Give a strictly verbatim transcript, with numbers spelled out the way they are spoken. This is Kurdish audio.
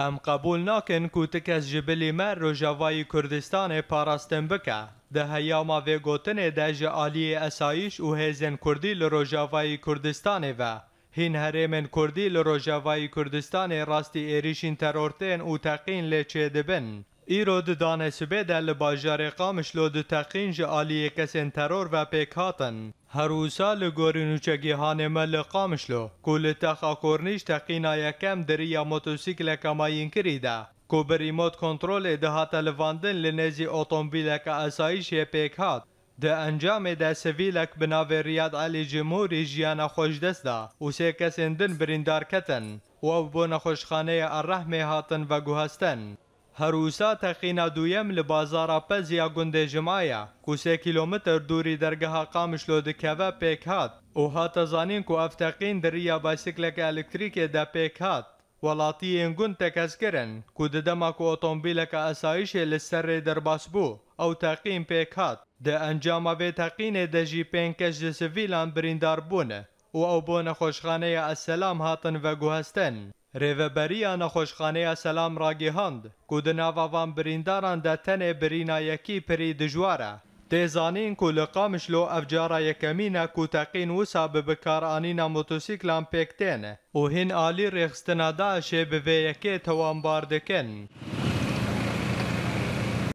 Em qebûl nakin ku ti kes ji bilî me Rojavayî Kurdistanê parastin bike. Di heyama vê gotinê de ji aliyê esayîş û hêzên Kurdî li Rojavayî Kurdistanê ve, hîn herêmên Kurdî li Rojavayî Kurdistanê rastî êrîşîn teror tên û teqîn lê çêdibin. Îro di danê sibê de li bajarê Qamişlo du teqîn ji aliyê kesên teror ve pêk hatin. Her wisa li gorî nûçegîhanê me li Qamişlo, ku li Texa Kornîş teqîna yekem di riya motosikleke mayînkirî de, ku bi rîmot kontrolê dihate livandin li nêzî otomobîleke esayîşê pêk hat. Di encamê de sivîlek bi navê Riyad Elî Cimûrî jiyana xwe ji dest da û sê kesên din birîndar ketin û ew bo nexweşxaneya Errehmê hatin veguhestin. Her wisa teqîna duyem li bazara Pez ya gundê Cimaya, ku sê kîlometr dûrî dergeha Qamişlo dikeve, pêk hat û hate zanîn ku ev teqîn di riya baysikleke elektrîkê de pêk hat. Welatiyên gund tekez kirin ku di dema ku otomobîleke esayîşê li ser rê derbas bû, ew teqîn pêk hat. Di encama vê teqînê de jî pênc kes ji sivîlan birîndar bûne û ew bo nexweşxaneya Es-Selam hatin veguhestin. Rêveberiya nexweşxaneya Selam ragihand ku di nava van birîndaran de tenê birîna yekî pirî dijwar e. Tê zanîn ku li Qamişlo ev cara yekemîn e ku teqîn wisa bi bikaranîna motosîklan pêk tên û hîn alî rêxistina DAIŞê bi vê yekê tewanbar dikin.